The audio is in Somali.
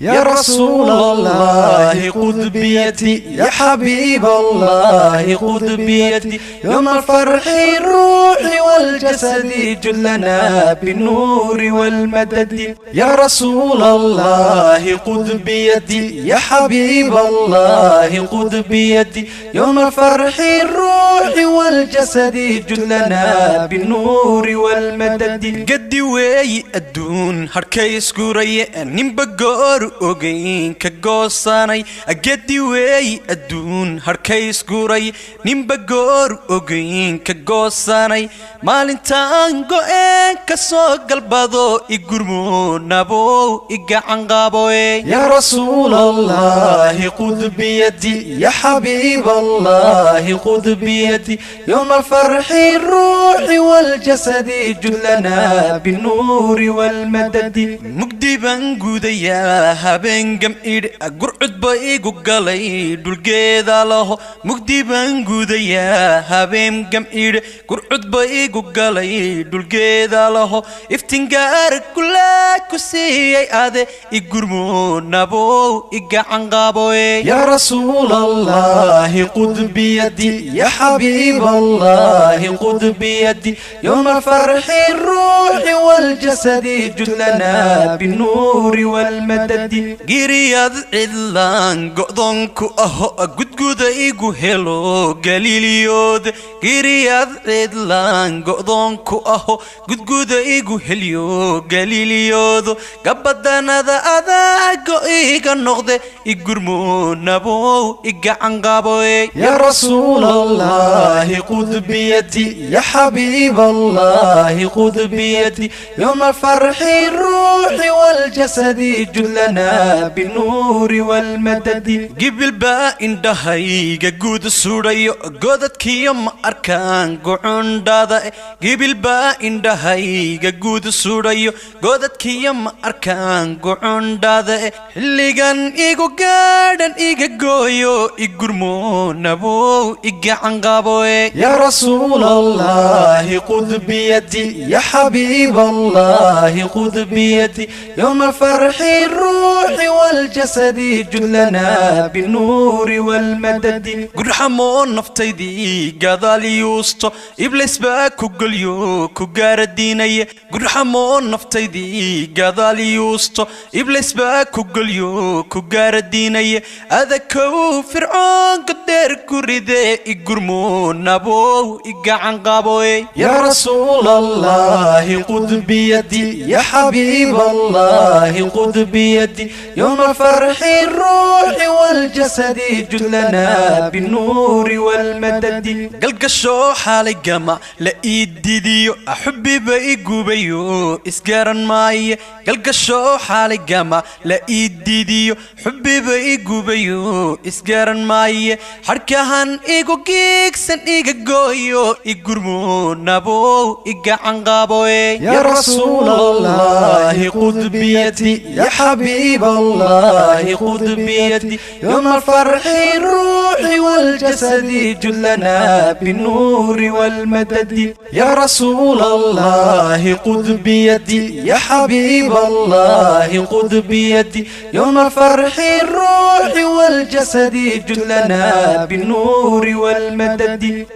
يا رسول الله خذ بيدي، يا حبيب الله خذ بيدي، يوم الفرح الروح والجسد جلنا بالنور والمدد. يا رسول الله خذ بيدي، يا حبيب الله خذ بيدي، يوم الفرح الروح والجسد جلنا بالنور والمدد. Gadi weeyi adduun harkay isguraya, ninba goor ogeyn ka goosanay. Gadi weeyi adduun harkay isguray, ninba goor ogeyn ka goosanay. Maalintaan go'een ka soo galbado, i gurmo nabow, i gacan qaboe. يا رسول الله خذ بيدي، يا حبيب الله خذ بيدي، يوم الفرح الروح والجسد جلنا بالنور والمدد. Mugdi baan guudayaa habeen gamidh, gurcud ba igu galay dhulgeeda laho. Mugdi baan guudayaa habeen gamidh, gurcud ba igu galay dhulgeeda laho. Iftingaar kule ku siiyey ade, i gurmo nabow, i gacan qaboe. يا رسول الله خذ بيدي، يا حبيب الله خذ بيدي، يوم الفرح الروح والجسد جلنا بالنور والمدد. Giriyad cidlaan go'doonku aho, gudguda igu helo galiiliyood. Giriyad cidlaan go'doonku aho, gudguda igu helyo galiiliyoodo. Gabadanada adaago iga noqde, i gurmo nabow, i gacan qaboe. يا رسول الله خذ بيدي، يا حبيب الله خذ بيدي، يوم الفرح الروح والجسد جلنا بالنور والمدد. Gibil baa indhahayga guud sudhayo, godadkiyo ma arkaan gucundhada. Gibil baa indhahayga guud sudhayo, godadkiyo ma arkaan gucundhada. Xilligan igu gaadhan iga gooyo, i gurmo nabow, i gacan qaboe. يا رسول الله خذ بيدي، يا حبيب الله خذ بيدي، يوم الفرح الروح والجسد جلنا بالنور والمدد. Gurxamoo naftaydii gadaal yuusto, iblis baa ku golyo ku gaaradiinaya. Gurxamoo naftaydii gadaal yuusto, iblis baa ku golyo ku gaaradiinaya. Adakow fircoonka deer ku ride, i gurmo nabow, i gacan qaboe. يا رسول الله خذ بيدي، يا حبيب الله خذ بيدي، يوم الفرح الروح والجسد جلنا بالنور والمدد. Galgashoo xaalay gama la ii didiyo, xubbiba i gubayo isgaran maaye. Galgashoo xaalay gama la ii didiyo, xubbiba i gubayo isgaran maaye. Xadhkahan igu giigsan iga gooyo, i gurmo nabow, i gacan qaboe. يا رسول الله خذ بيدي، يا حبيب الله خذ بيدي، يوم الفرح الروح والجسد جلنا بالنور والمدد. يا رسول الله خذ بيدي، يا حبيب الله خذ بيدي، يوم الفرح الروح والجسد جلنا بالنور والمدد.